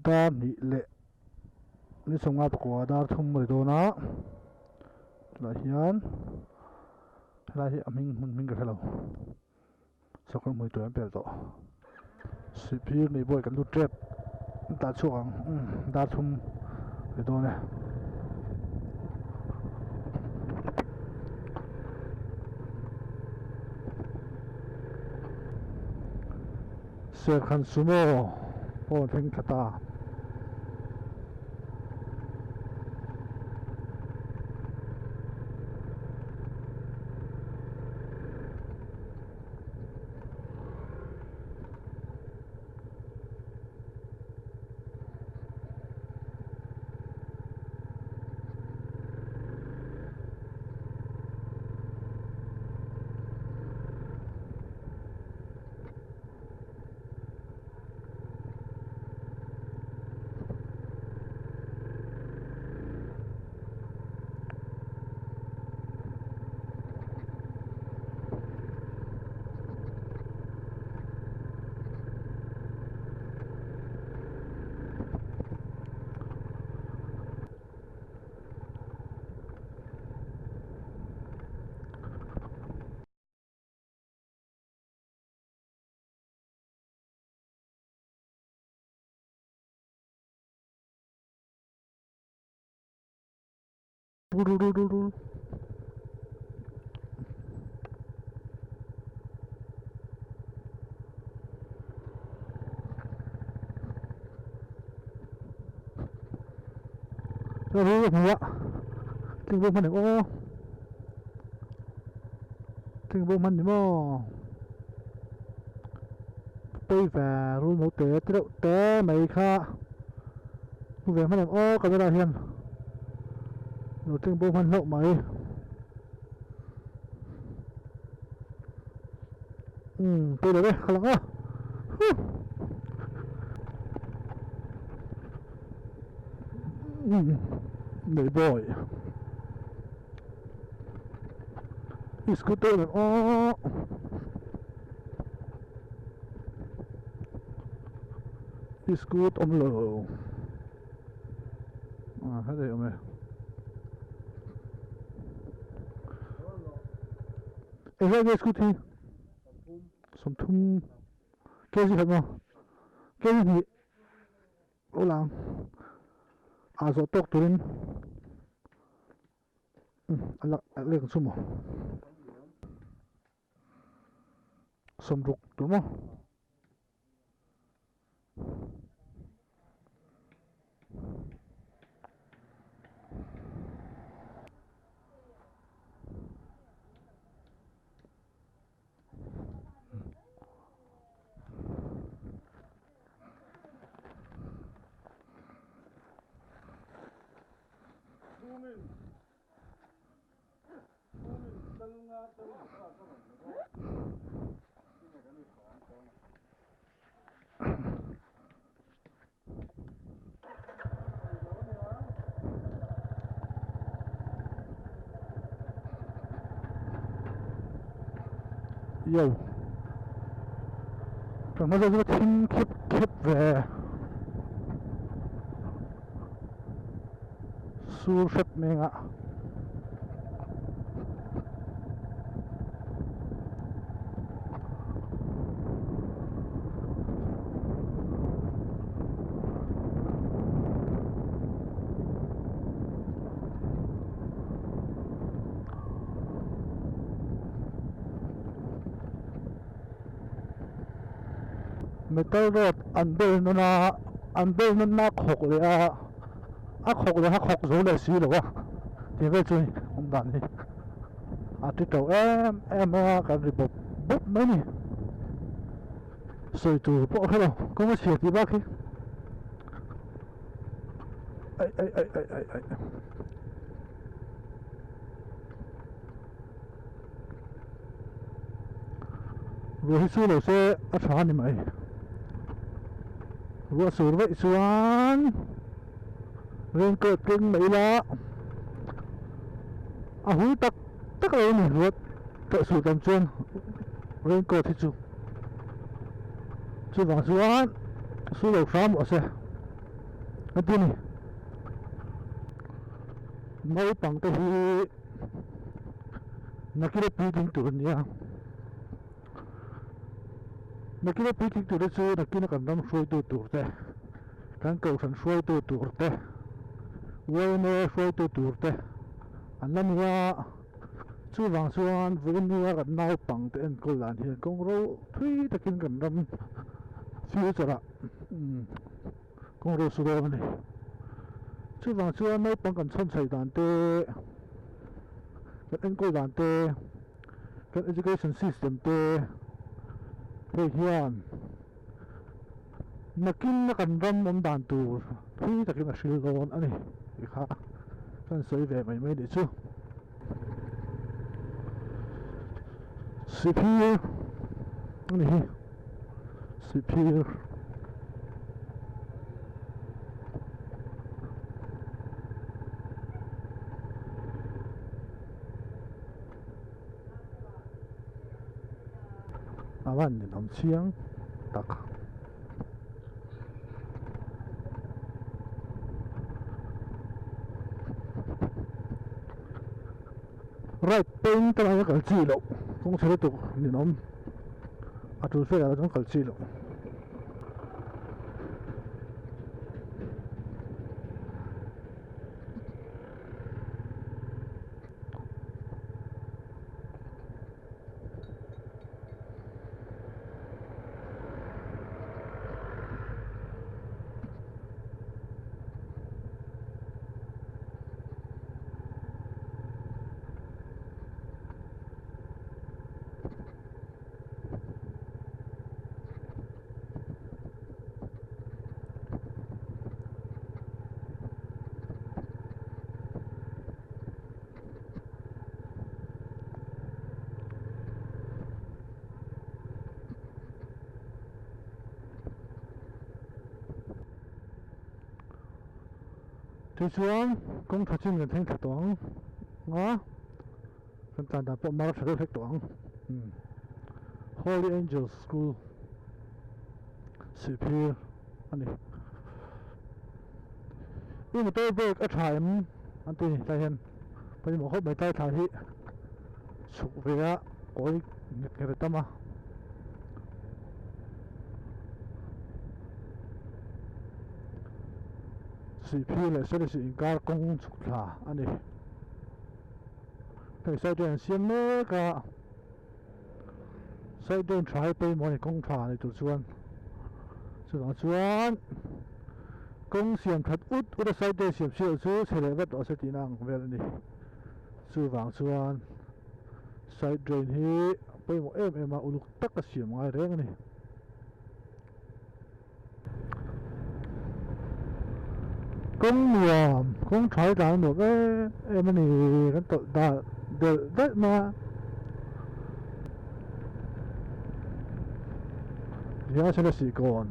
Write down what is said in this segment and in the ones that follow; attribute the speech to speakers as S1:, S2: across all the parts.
S1: Dar hnih leh ni sawmnga pakua dar thum a ni dawn a tunah hian helai hi a hming hmun hming ka hrelo sakawr hmui tur an pel tawh sihphir nei bawi kan lut tep an tah chhuak ang umm dar thum a ni dawn e. Serkhan Sumo pawh a thleng thla ta. Tling bo hman em aw tling bo hman ni maw pawi ve rul no te te reuh te mai kha hmu ve hman em aw camera hian lo tling bo hman hlauh mai umm pawi lo e ka lang a huh. Nei bawi scooter nen aw scoot awm lo ah helai awm e engzat nge scoot hi sawmthum kg khat maw kg hnih. Aw lang ah zawh tawk turin a lak a leng chu maw sawmruk tur maw. Yo ka hma zawk chu ka thim khep khep ve sur hrep mai ang a. Metal rod an bel nawn a an bel nawn a khawk leh a a khawk leh a khawk zo leh si lo a tih vel chu awm dan hi a ti to em em a kan ri bawp bawp mai a ni sawi tur pawh a hre lo kawng a chhia tih bak hi aih aih aih aih aih aih. Ruah hi su lo se a tha a ni mai ruah sur vaih chuan raincoat keng mai ila a hul tak tak lo a ni ruah tawh sur tam chuan raincoat hi chu chuvang chuan su lo hram rawh se. A ti a ni. Naupang te hi nakina puitling tur an ni a. Nakina puitling tur te chu nakina kan ram hruaitu tur te, kan kohhran hruaitu tur te, yma hruaitu tur te an la ni a. Chuvang chuan vawinia kan naupang te enkawl dan hian kawng ro thui takin kan ram future ah kawng ro su dawn a ni. Chuvang chuan naupang kan chhawn chhaih dan te, kan enkawl dan te, kan education system te hei hian nakin a kan ram awm dan tur thui takin a hril dawn a ni tih kha kan sawi ve mai mai nih chu. Sihphir a ni hi Sihphir. A van ninawm chiang tak. Right peng te lai a kal chi loh kawng chhe lutuk ninawm a tul felah chuan kal chi loh. Tichuan kawng tha chin kan thleng thla tawh ang a kan tlan dan pawh mar tha deuh hlek tawh ang Holy Angels School Sihphir a ni. I motor brake a tha em an ti tlai hian pawimawh khawp mai tlai thla hi chhuk ve a kawi nghet nghet a tam a. Sihphir leh Selesih inkar kawng chhuk thla a ni. Hei side hian an siam mek a. Side lane tha hi pawimawh a ni kawng tha ni tur chuan chuvang chuan kawng siam that ut ut a side lane siam chhiat chu chhe leh vat tawh se tihna ang vel a ni chuvang chuan side drain hi pawimawh em em a uluk taka siam ngai reng a ni. Kawng nuam kawng tha hi tlan a nuam em em a ni kan tawlh dal delh delh mai a tihian a sih kawn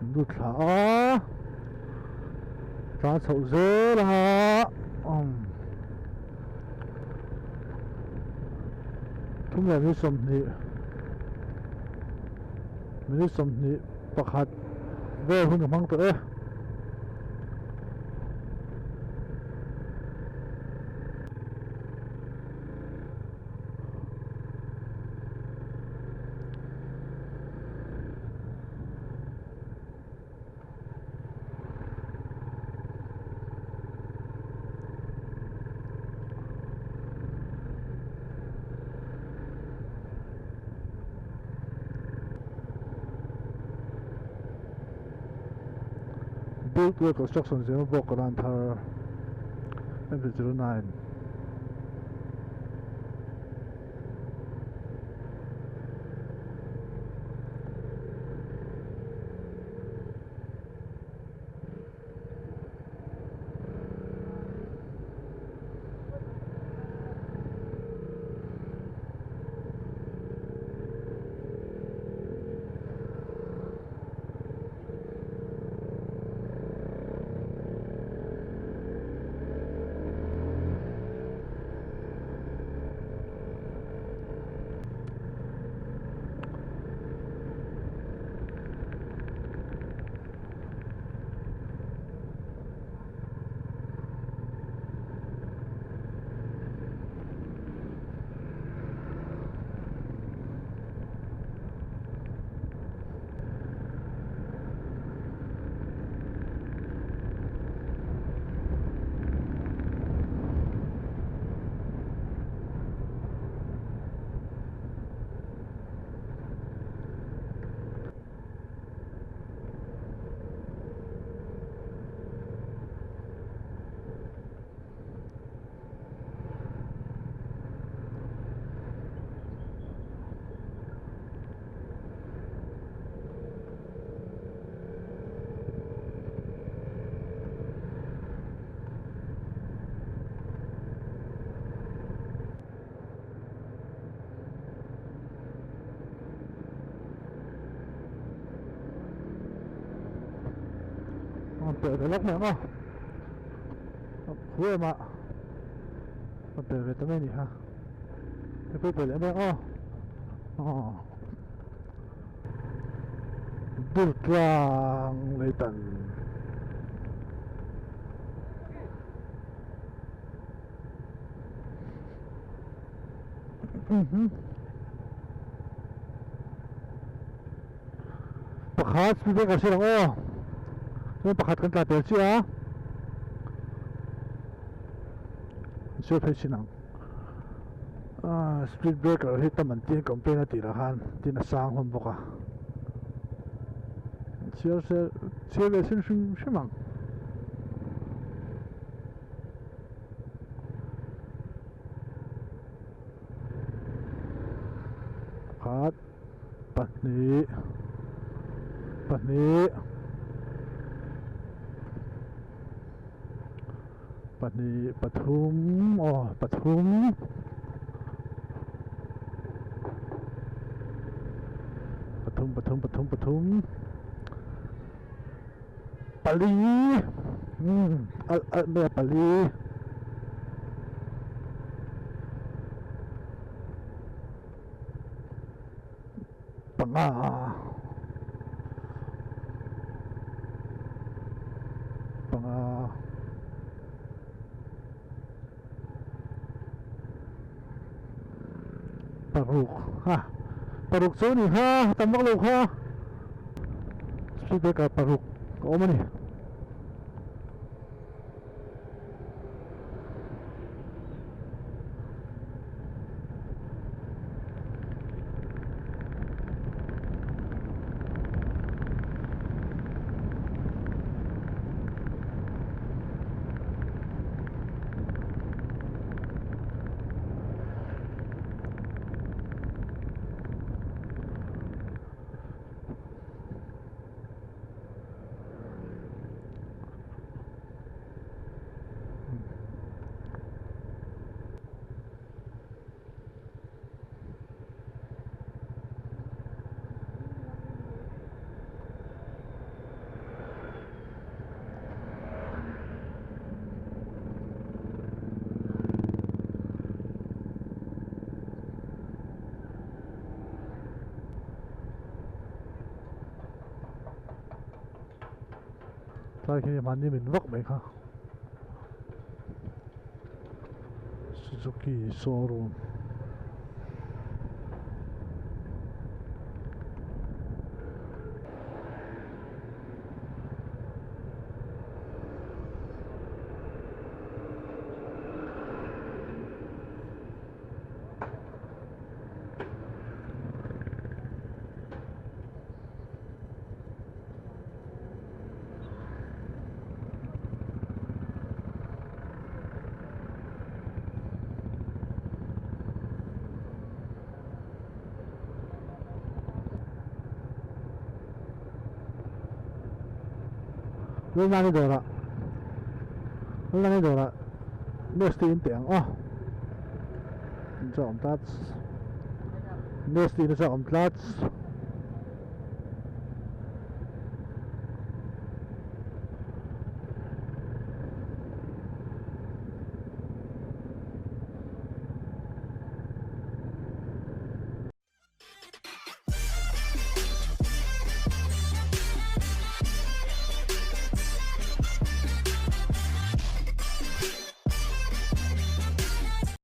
S1: an lut thla a tlan chhoh zel a umm thum leh ni sawmhnih. Minute 21 vel hun ka hmang tawh e. Build leh construction zirna bawk a ran thar M09. Rawn pelh ve lawk mai ang aw Khu em ah Rawn pelh ve ta mai a ni kha Hei pawh pelh leh mai ang aw Aw Durtlang Leitan Pakhat speed breaker si lang aw chuan pakhat kan tla tel chiah a chhiar phei chin ang ah speed breaker hi tam an tia complain a tih lah khan tin a sang hlawm bawk a chhiar se chhiar leh sin hrim hrim ang. Pakhat pahnih pahnih pahnih pathum aw pathum pathum pathum pathum pathum pali umm alh alh mai a pali. Panga panga paruk ha paruk chu a ni kha tam vak lo kha speed breaker paruk a awm a ni. Tlai khi mahni min vak mai kha Suzuki showroom. Lalnani dawrah Lalnani dawrah Nurse te in teh ang aw in chu a awm tlat Nurse te in chu a awm tlat.